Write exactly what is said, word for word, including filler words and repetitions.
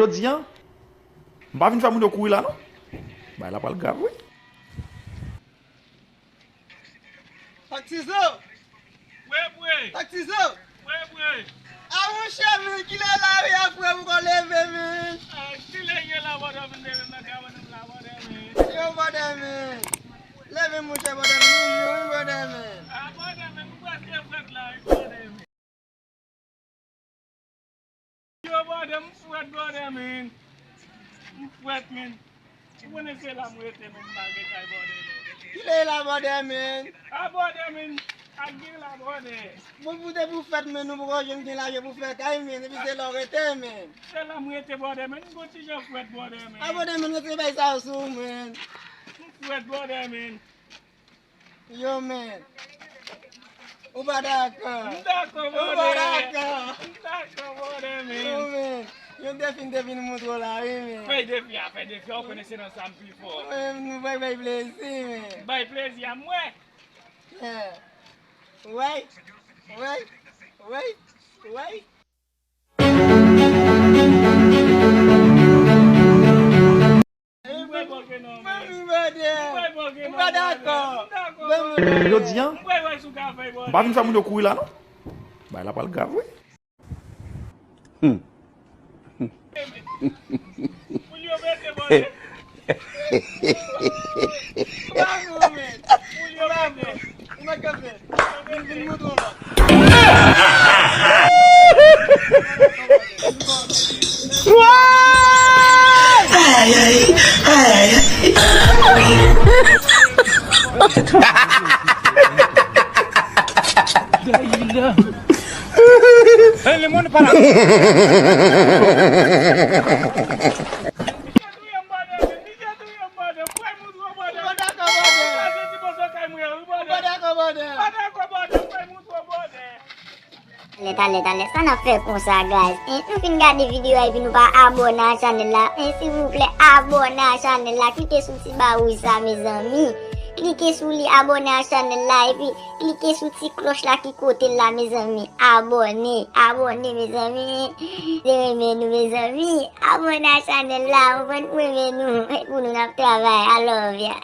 Jodi a, m pa vin fè moun yo kouri la non. Bagay la pral grav wi. Taksizo! Wi, wi. Taksizo! Wi, wi. A monchè, men, kilè lari a, frè, m poko leve, men. A, kilè ye la, bòdè, m leve nan kay bòdè m la, bòdè, men. Yo, bòdè, men. Leve, monchè, bòdè, men. Wi, bòdè, men. A, bòdè, men, m prèske frèt la, wi, bòdè, men. Yo, bòdè, m frèt, bòdè, men. M frèt, men. Ou konnen se la m rete, men m pa gen kay, bòdè, men. Kilè la, bòdè, men? A, bòdè, men. Ak gen la, bòdè. Bon, pou depi w fèt, men, nou poko janm gen lajan pou fè kay, men. Epi se la w rete, men. Se la m rete, bòdè, men. M gon ti jan frèt, bòdè, men. A, bòdè, men, rete bay sa sou, men. M frèt, bòdè, men. Yo, men. Ou pa dakò? M dakò, bòdè. Ou pa dakò? M dakò, bòdè, men. Yo, men. Yon defi m te vin montre w la, wi, men. Fè defi a, fè defi a, ou konnen se nan sa m pi fò. Men, nou bay, bay plezi, men. Bay plezi a, m wè. Yeah. Wè. Wè. Wè. Wè. Jodi a, m pa vin fè moun yo kouri la non. Bagay la pral grav wi. Hmm. Talè, talè, talè, sa n ap fè konsa, guys? En, nou fin gade videyo a epi nou pa abòne a chanèl la. En, silvouplè, abòne a chanèl la. Klike sou ti ba wouj sa, mezanmi. Klike sou li, abòne a chanèl la, epi klike sou ti klòch la ki kote l la, mezanmi. Abòne, abòne, mezanmi. Se renmen nou, mezanmi. Abòne a chanèl la, ou konprann, pou renmen nou. E pou nou n ap travay. I love ya.